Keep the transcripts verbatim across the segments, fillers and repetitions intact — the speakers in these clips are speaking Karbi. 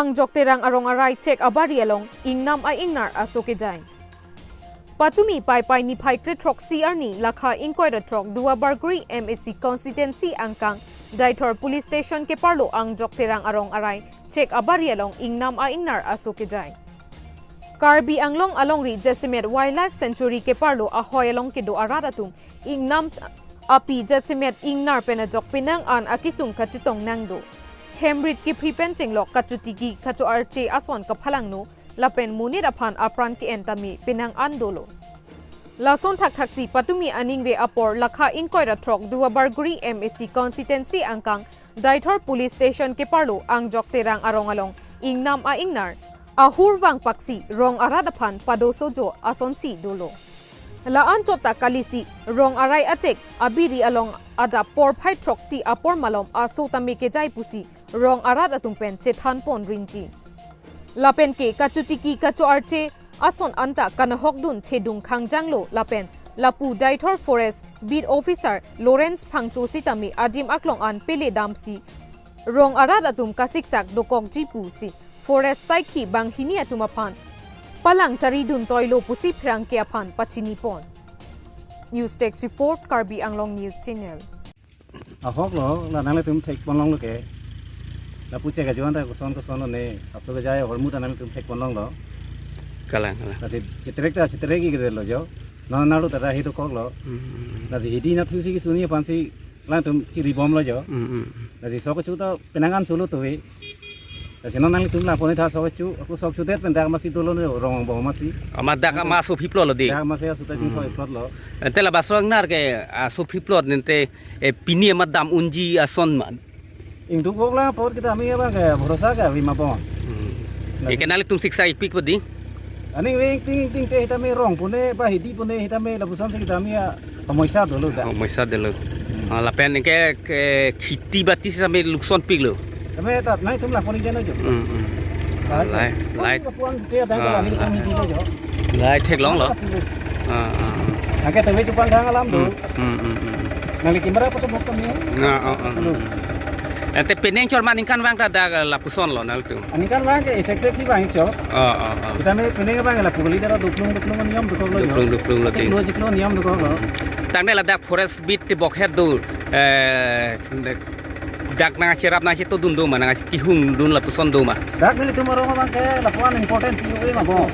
Angjok Terang arong arai chek abari along ingnam a-ingnar aso kejai. Patumi Paipai niphai kre throksi arni lakha ingkoi ra throk Duarbagori M A C constituency angkang Deithor Police Station keparlo Angjok Terang arong arai chek abari along ingnam a-ingnar aso kejai. Karbi Anglong alongri jasemet Wildlife Sanctuary keparlo ahoi along kedo arat atum ingnam api jasemet ingnar pen ajok penang an akesung kachetong nangdo. Hemrit kephri pen chenglok kachotiki kacho-arche ason kaphalangno lapen monit aphan apran ke-en tame penang an dolo. Lason thakthaksi patumi aningve apor lakha ingkoi ra throk Duarbagori M A C constituency angkang Deithor Police Station keparlo Angjok Terang arong along ingnam a-ingnar ahur vangpaksi rong arat aphan padosojo asonsi dolo. La-an chot ta kalisi rong arai achek abiri along adap porphai throksi apor malom aso tame kejai pusi rong arat atum pen chethanpon rinti. Lapen ke kachotiki kacho-arche ason anta kanahokdun thedung khangjanglo lapen lapu Deithor Forest Beat Officer Lawrence Phangcho sitame adim aklong an pele damsi rong arat atum kasiksak dokokji pusi forest saikhi banghini atum aphan palang charidun toilo pusi pherangke aphan pachinipon. News Desk Report, Karbi Anglong News Channel. Ahok lo, la nanglitum thekponlonglo ke. Lapu chek ajoan ta koson koson lo ne. Aso kejai ahormu ta nanglitum thekponlonglo. Kalang, kalang. Lasi cheterek ta cheterek-ik lo jo. Non nalu ta ta hidokoklo. Hmm. Lasi hidi nathusi kesuni aphansi alangtum chiribomlo jo. Hmm, hmm. Lasi sok kecho ta penang an cholo tove. Lasi non nanglitum la pone tha sok kecho, ako sok kechodet pen dak masi dolo ne rong angbong masi. Amat dak ama aso phiplotlo di. Dak masi aso ta chingthoi Hmm. phiplotlo. Ante labangso ingnar ke aso phiplot nente, eh, pini amat dam unji ason ma. Ingdukbok la apor kita ami abang ke bhorosa ke avi ma bon. Hmm. Lasi Eke nanglitum siksa-ikpik po di. Aning ve ingting ingting te hitame rong pone ba hidi pone hitame lapuson si kita ami ya Homoisa dolo dak. Homoisa dolo. Hmm. Ah, lapen ke, ke kheti bati sitame luksonpiklo. Tame ta nangtum la poni jana jo. Hmm, hmm. Lai, lai. Lai. Puan te ada Ah, kami ah. kami dilo jo. Lai theklonglo. Ah, ah. Angke tame chupan thang alam do. Hmm, hmm, hmm, hmm. Nangli kimra poto bok kami. Ah, ah, ah, Dolo. ah. Ante penang chorma ningkan vang ta dak lapusonlo nangtum. Aningkan vang ke isek sek si vang cho. Oh, oh, oh. Kita me penang vang la pugli dara duklung duklung niyom dukoklo jo. Duklung duklunglo Sek di. Lo sek lo niyom dukoklo. Tangte ladak forest beat ti bokhet do, eh, dak nangcherap nangchetodun do ma nangkihungdun lapuson do ma. Dak nelitum arong abang ke lapuan important P O A ma bo.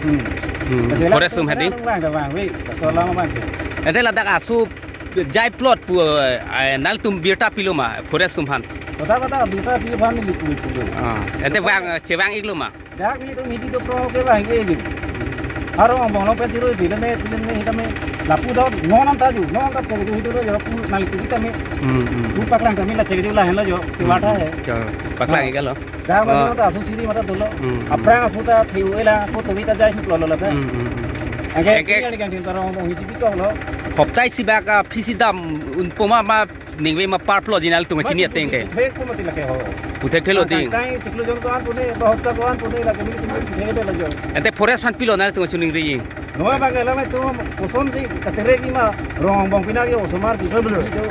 Hmm. Hmm. Kasi Forest lapuan atum hadi? Vang ke vang we. Kaso lama vang ke. Ante ladak aso jai plot pu, eh, nangtum birta pilo ma forest atum aphan. Kota kota birta pi aphan neli pu pu. Ah, ente vang, eh, chevang-iklo ma. Dak nelitum hidi do pro ke vang-ik. Arong angbong along pen chiroi di leme leme hitame lapu do non anta ju non anta chek ju hidi do jo pu nangtum tame. Hmm, hmm. Pu paklang tame la chek ju lahenlo jo. Kiwata he. Jo, paklang-iklo. Dak Oh. masi ta aso chiri mata dolo. Hmm, hmm. Aphrang aso ta thiu ela ko tobi ta jai suk lolo lata. Hmm, hmm, hmm. Angke Angke kini ani kan tin tarong angbong hisi pitoklo. Hoptai si bak, ah, phisi dam unpo ma ma ningve ma par plot ji nangtum chini ateng ke. Thek ko mati lake ho. Puthekthelo ding. Tang chiklo jon ko an pune, ba hopta ko an pune la kami tum thek de la jo. Ante forest aphan pilo nangtum chuningri. No abang ke lame tum koson si katerek-ik ma rong angbong pina ke osomar di. Betul, betul.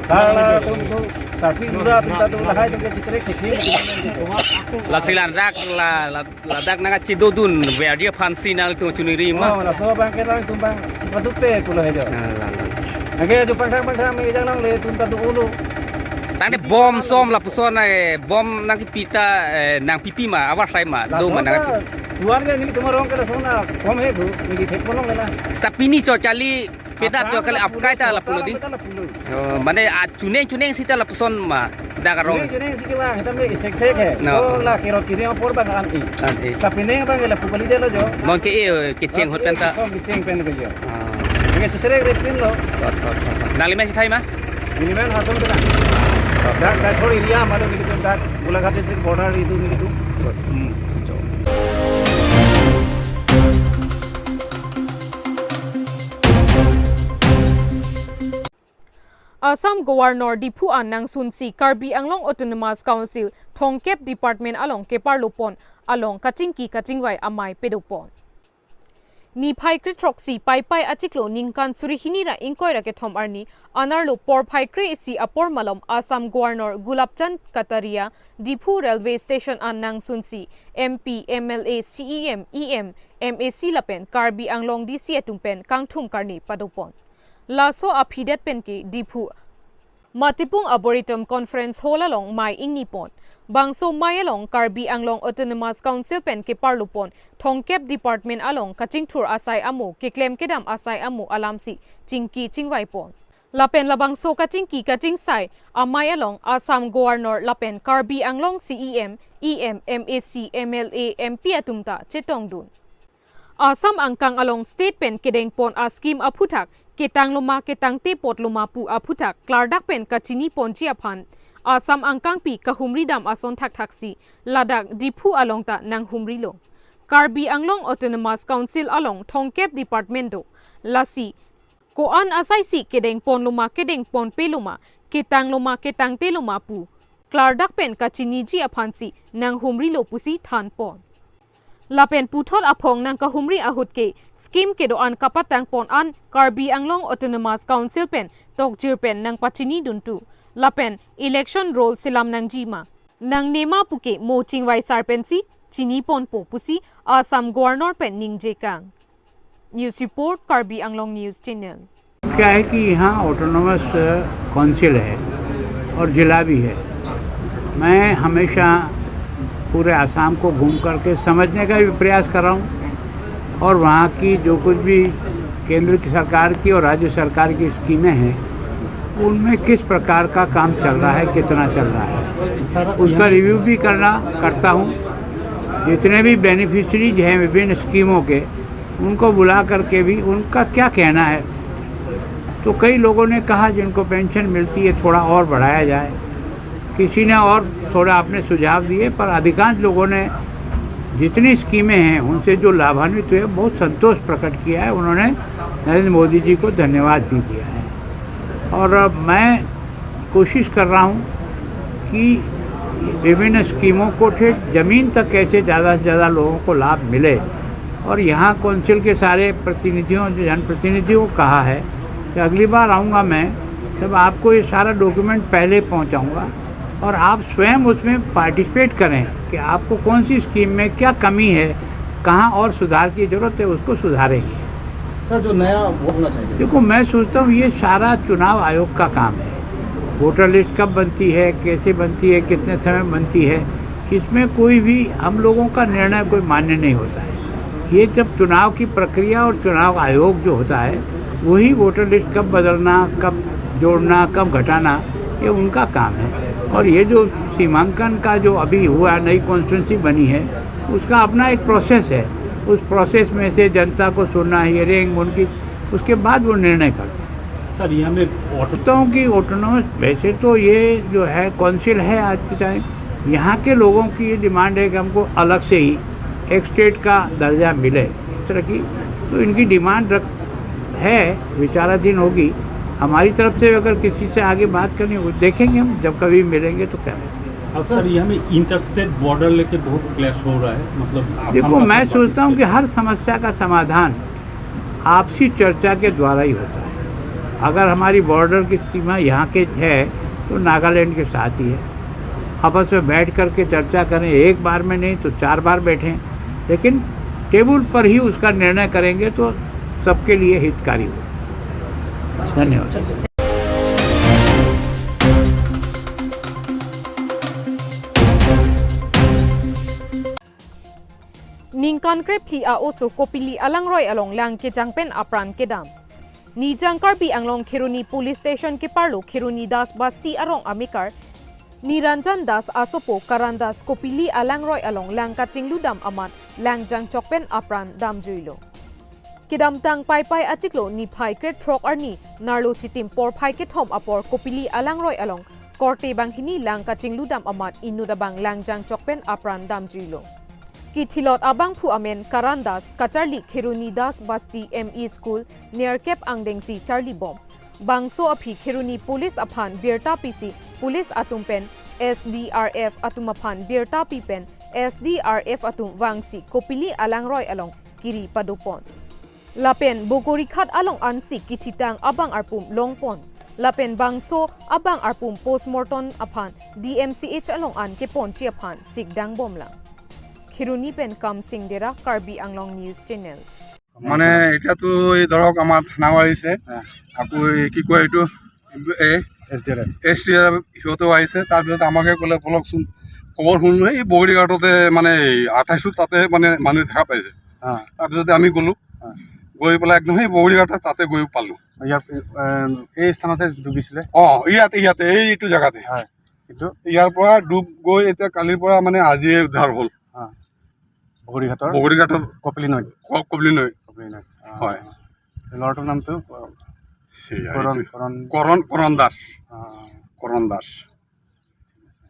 Sala tum tum sarpi dura tum ta tum lahai tum ke cheterek thek. Lasi ladak la, la, ladak nangchedodun verdi aphansi nangtum chuningri ma. Oh, laso abang ke nangtum abang chipaduk te pulo he jo. Ah, la, la. Angke jo pangthang pangthang me jang nangle tum ta do ulo. Tangte bom som lapuson, eh, bom nangkipi ta, eh, nangpipi ma, awas sai ma, do ma nangpi. Tuan ke nelitum arong ke lason na kom he do, neli thekponlongle na. Seta pini cho charli, peda cho charli apkai ta lapulo di. Apkai ta lapulo. Oh, mane, ah, chuneng chuneng sita lapuson ma, dak arong. Chuneng chuneng si ke bang, hitame isek sek he. No. Oh, la kerot kiri apor bang an-ik. An-ik. Tapi neng bang la pukali de lo jo. Non ke, eh, kecheng ahut pen ta. Som kecheng pen ke jo. Ah. Nge cheterek repin lo. Thot, thot, thot, thot. Nangli men chethai ma? Neli men Hasom tena. Dak, dak thor area malo nelitum dak Golaghat district border itu nelitum. Hmm. Assam Governor Diphu an nangsunsi Karbi Anglong Autonomous Council thomkep department along keparlopon along kachingki kachingvai amei pedopon. Niphai kre throksi Paipai achiklo ningkan suri hini ra ingkoi ra kethom arni anerlo porphai kre isi apor malom Assam Governor Gulab Chand Kataria Diphu Railway Station an nangsunsi M P, M L A, C E M, E M, M A C lapen Karbi Anglong D C atum pen kangthum karni padopon. Laso aphi det pen ke Diphu Matipung Arboretum Conference Hall along mei ingnipon. Bangso mei along Karbi Anglong Autonomous Council pen keparlopon thongkep department along kachingthur asai amo, keklem kedam asai amo alamsi chingki chingvaipon. Lapen labangso kachingki kachingsai amei along Assam Governor lapen Karbi Anglong C E M, E M, M A C, M L A, M P atum ta chetongdun. Assam angkang along state pen kedengpon a-scheme aphuthak ketang loma ketangte pot loma pu aphuthak klardak pen kachiniponji aphan Assam angkangpi kahumridam ason thakthaksi ladak Diphu along ta nanghumrilo. Karbi Anglong Autonomous Council along thongkep department do. Lasi ko-an asaisi kedengpon loma kedengponpe loma, ketang loma ketangte loma pu klardak pen kachiniji aphansi nanghumrilo pusi thanpon. Lapen puthot aphong nangkahumri ahut ke scheme kedo-an kapatangpon an Karbi Anglong Autonomous Council pen tokjir pen nangpachiniduntu. Lapen election roll selam nangjima, nangnema puke mo chingvai sar pensi chiniponpo pusi Assam Governor pen ningjekang. News report, Karbi Anglong News Channel. क्या है कि यहाँ autonomous council है और जिला भी है। मैं हमेशा पूरे आसाम को घूम करके समझने का भी प्रयास कर रहा हूँ और वहाँ की जो कुछ भी केंद्र की सरकार की और राज्य सरकार की स्कीमें हैं, उनमें किस प्रकार का काम चल रहा है, कितना चल रहा है, उसका रिव्यू भी करना करता हूँ। जितने भी बेनिफिशरीज हैं विभिन्न स्कीमों के, उनको बुला करके भी उनका क्या कहना है। तो कई लोगों ने कहा जिनको पेंशन मिलती है थोड़ा और बढ़ाया जाए, किसी ने और थोड़ा अपने सुझाव दिए, पर अधिकांश लोगों ने जितनी स्कीमें हैं उनसे जो लाभान्वित हुए बहुत संतोष प्रकट किया है। उन्होंने नरेंद्र मोदी जी को धन्यवाद भी दिया है। और अब मैं कोशिश कर रहा हूँ कि विभिन्न स्कीमों को ठेठ जमीन तक कैसे ज़्यादा से ज़्यादा लोगों को लाभ मिले। और यहाँ काउंसिल के सारे प्रतिनिधियों, जो जनप्रतिनिधियों को कहा है कि अगली बार आऊँगा मैं, तब आपको ये सारा डॉक्यूमेंट पहले पहुँचाऊँगा और आप स्वयं उसमें पार्टिसिपेट करें कि आपको कौन सी स्कीम में क्या कमी है, कहाँ और सुधार की ज़रूरत है, उसको सुधारेंगे। सर, जो नया वो होना चाहिए। देखो, मैं सोचता हूँ ये सारा चुनाव आयोग का काम है। वोटर लिस्ट कब बनती है, कैसे बनती है, कितने समय बनती है, इसमें कोई भी हम लोगों का निर्णय कोई मान्य नहीं होता है। ये जब चुनाव की प्रक्रिया और चुनाव आयोग जो होता है, वही वोटर लिस्ट कब बदलना, कब जोड़ना, कब घटाना, ये उनका काम है। और ये जो सीमांकन का जो अभी हुआ, नई कॉन्स्टिट्यूंसी बनी है, उसका अपना एक प्रोसेस है। उस प्रोसेस में से जनता को सुनना, हियरिंग उनकी, उसके बाद वो निर्णय करते हैं। सर, यहाँ में ऑटो सोचता हूँ कि ऑटोनॉमस, वैसे तो ये जो है काउंसिल है आज के टाइम, यहाँ के लोगों की ये डिमांड है कि हमको अलग से ही एक स्टेट का दर्जा मिले, इस तरह की। तो इनकी डिमांड रख है, विचाराधीन होगी। हमारी तरफ से अगर किसी से आगे बात करनी हो, देखेंगे हम, जब कभी मिलेंगे तो क्या। अब सर, यहाँ में इंटरस्टेट बॉर्डर लेके बहुत क्लैश हो रहा है, मतलब आसाम देखो, का मैं सब सोचता हूँ कि बाकी हर समस्या का समाधान आपसी चर्चा के द्वारा ही होता है। अगर हमारी बॉर्डर की सीमा यहाँ के है, तो नागालैंड के साथ ही है। आपस में बैठ करके चर्चा करें, एक बार में नहीं तो चार बार बैठें, लेकिन टेबल पर ही उसका निर्णय करेंगे तो सबके लिए हितकारी हो। धन्यवाद। Ningkan krephli a-oso Kopili alangroi along lang kejang pen apran kedam. Nijang Karbi Anglong Kheroni Police Station keparlo Kheroni Das Basti arong amekar Niranjan Das asopo Karan Das Kopili alangroi along lang kachingludam amat lang jangchok pen apran damjuilo. Kedamtang Paipai achiklo niphai krethrok arni nerlo chitim porphai kethom apor Kopili alangroi along korte banghini lang kachingludam amat inut abang lang jangchok pen apran damjuilo. Kithilot abangphu amen Karan Das, kacharli Kheroni Das Basti M E School nerkep angdengsi charlibom. Bangso aphi Kheroni Police aphan birta pisi police atum pen S D R F atum aphan birta pi pen S D R F atum vangsi Kopili alangroi along kiri padopon. Lapen Bogorighat along an sik kithitang abang arpum longpon. Lapen bangso abang arpum postmortem aphan D M C H along an keponji aphan sik dangbomlang. Kheroni pen Kamsing Dera, Karbi Anglong News Channel. মানে এতিয়াতো এই ধৰক আমাৰ থানাও আহিছে, হ্যাঁ। আকৌ এই কি কয় এইটো, A S D R F. S D R F সিহঁতেও আহিছে। তাৰপিছত আমাকে ক'লে, "বলকচোন, খবৰ শুনিলো এই বগৰীঘাটতে মানে এই আঠাইশো তাতে মানে মানুহ দেখা পাইছে।" হ্যাঁ। তাৰপিছতে আমি গ'লো, হ্যাঁ। গৈ পেলাই একদম সেই বগৰীঘাটত তাতে গৈ পালো। ইয়াত, এ, এই স্থানতে ডুবিছিলে? অ, ইয়াতে, ইয়াতে, এইটো জেগাতে। হয়। কিন্তু ইয়াৰ পৰা ডুব গৈ এতিয়া কালিৰ পৰা মানে আজিয়ে উদ্ধাৰ হ'ল। হ্যাঁ। বগৰীঘাটৰ? বগৰীঘাটৰ কপিলী নৈ। ক-, কপিলী নৈ। কপিলী নৈ। অ। হয়। ল'ৰাটোৰ নামটো? সেয়া, কৰণ, এইটো। কৰণ। কৰণ, কৰণ দাস। অ। কৰণ দাস।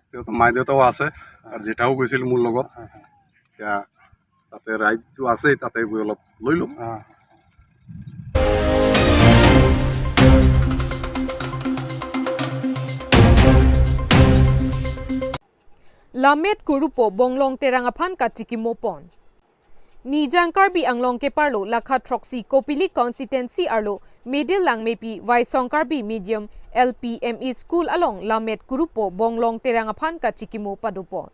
তেওঁতো মাই দেউতাও আছে, আৰু জেঠাও গৈছিল মোৰ লগত। হয়, হয়। এতিয়া তাতে ৰাইডটো আছে, তাতে গৈ অলপ লৈ ল'ম। অ। Lammet kurupo Bonglong Terang aphan kachikimo pon. Nijang Karbi Anglong keparlo lakha throksi Kopili constituency arlo Middle Langmepi Waisong Karbi Medium L P M E School along lammet kurupo Bonglong Terang aphan kachikimo padopon.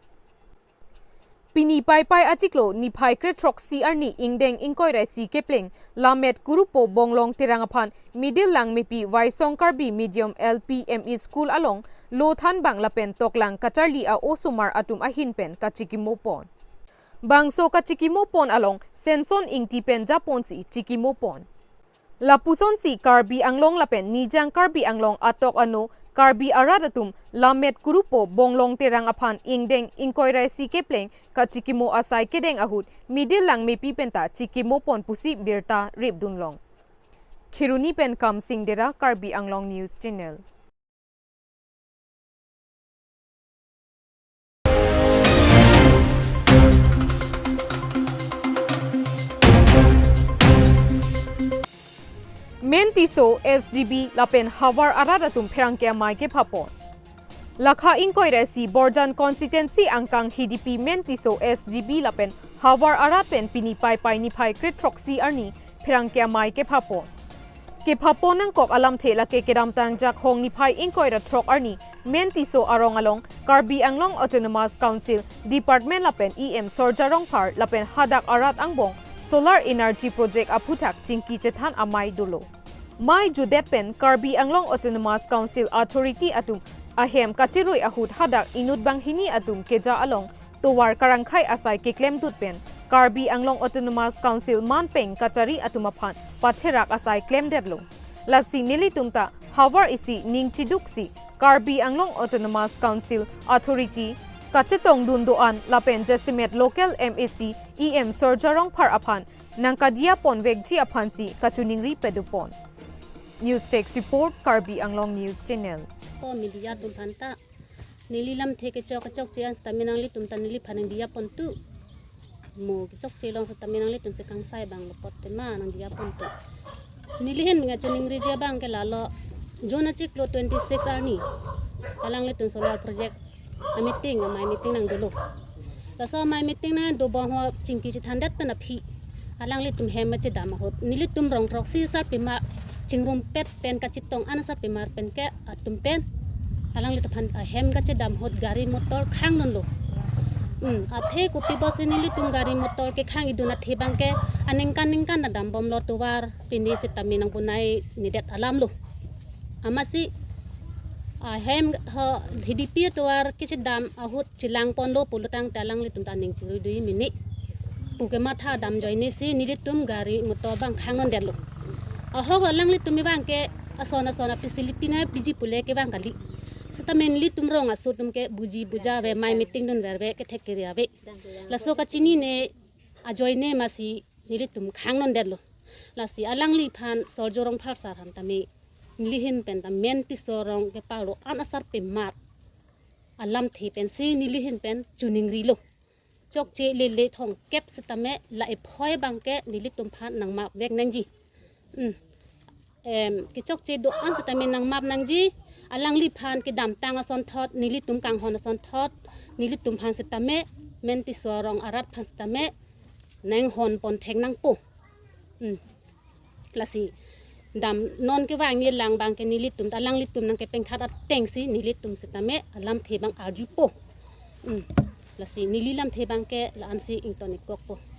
Pini Paipai achiklo niphai kre throksi arni ingdeng ingkoi ra isi kepleng lammet kurupo Bonglong Terang aphan Middle Langmepi Waisong Karbi Medium L P M E School along lo thanbang lapen toklang kacharli a-osomar atum ahin pen kachikimo pon. Bangso kachikimo pon along Senson Ingti pen japonsi chikimo pon. Lapusonsi Karbi Anglong lapen Nijang Karbi Anglong atok ano Karbi arat atum lammet kurupo Bonglong Terang aphan ingdeng ingkoi ra isi kepleng kachikimo asai kedeng ahut Middle Langmepi penta chikimo pon pusi birta ripdunlong. Kheroni pen Kamsing Dera, Karbi Anglong News Channel. Men Tisso, S D B lapen havar arat atum pherangke amei kephapon. Lakha ingkoi ra isi Borjan constituency angkang Hidipi Men Tisso S D B lapen havar arat pen pini Paipai niphai kre throksi arni pherangke amei kephapon. Kephapon nangkok alamthe lake kedamtang Jakhong niphai ingkoi ra throk arni Men Tisso arong along Karbi Anglong Autonomous Council Department lapen E M Sorja Rongphar lapen hadak arat angbong Solar Energy Project aphuthak chingki chethan amei dolo. Mei judet pen Karbi Anglong Autonomous Council Authority atum ahem kachirui ahut hadak inut banghini atum keja along tovar karangkhai asai keklemdut pen Karbi Anglong Autonomous Council manpeng kachari atum aphan patherak asai klemdetlo. Lasi nelitum ta havar isi ning chiduksi Karbi Anglong Autonomous Council Authority kachetongdun do-an lapen jasemet local M A C E M Sorja Rongphar aphan nangkadiya ponvekji aphansi kachiningri padopon. News Desk Report, Karbi Anglong News Channel. Ko media atum aphan ta neli lamthe kechok kechokche an setame nanglitum ta neliphan nangdiya pontu. Mo kechokche along setame nanglitum si kangsai abang lo apot tema nangdiya pontu. Neli ahin nangchiningriji abang ke lalo June achiklo twenty-six arni alanglitum solar project a-meeting, amei meeting nangdolo. Laso amei meeting nangdobom ho chingki chethandet pen aphi alanglitum hem kachedam ahut nelitum rong throksi asarpimar chingrumpet pen kachetong an asarpimar pen ke atum pen alanglitum aphan ahem kachedam ahut gari motor khangdunlo. Hmm, athe kopi pusi nelitum gari motor kekhang idun athe abang ke aningkan ningkan nangdambomlo tovar pini setame nangpunai nedet alam lo. Amatsi ahem ho Hidipi tovar kachedam ahut chelangponlo pulotangte alanglitum ta aning chirui dui mini pu kematha dam ajoine si nelitum gari motor abang khangdundetlo. Ahok alanglitum abang ke ason ason a-facility nangpiji pule ke abang kali. Setame nelitum rong aso atum ke buji buja ave, amei meeting dun verve, kethek kere ave. Laso kachinine ajoine amatsi nelitum khangdundetlo. Lasi alangliphan Sorja Rongphar sar aphan tame neli ahin pen ta Men Tisso arong keparlo an asarpimar alamthe pensi neli ahin pen chiningrilo. Chokche lele thongkep setame la ephoi abang ke nelitum aphan nangmapvek nangji. Hmm. Em, kechokche do-an setame nangmap nangji. Alangliphan kedamtang asonthot, nelitum kanghon asonthot, nelitum aphan setame, Men Tisso arong arat aphan setame nanghon pon thek nangpo. Hmm. Lasi dam non kevang neli lang abang ke nelitum ta alanglitum nangkepengkhat atengsi nelitum setame alamthe abang arjupo. Hmm. Lasi neli lamthe abang ke la-ansi ington-ikkokpo.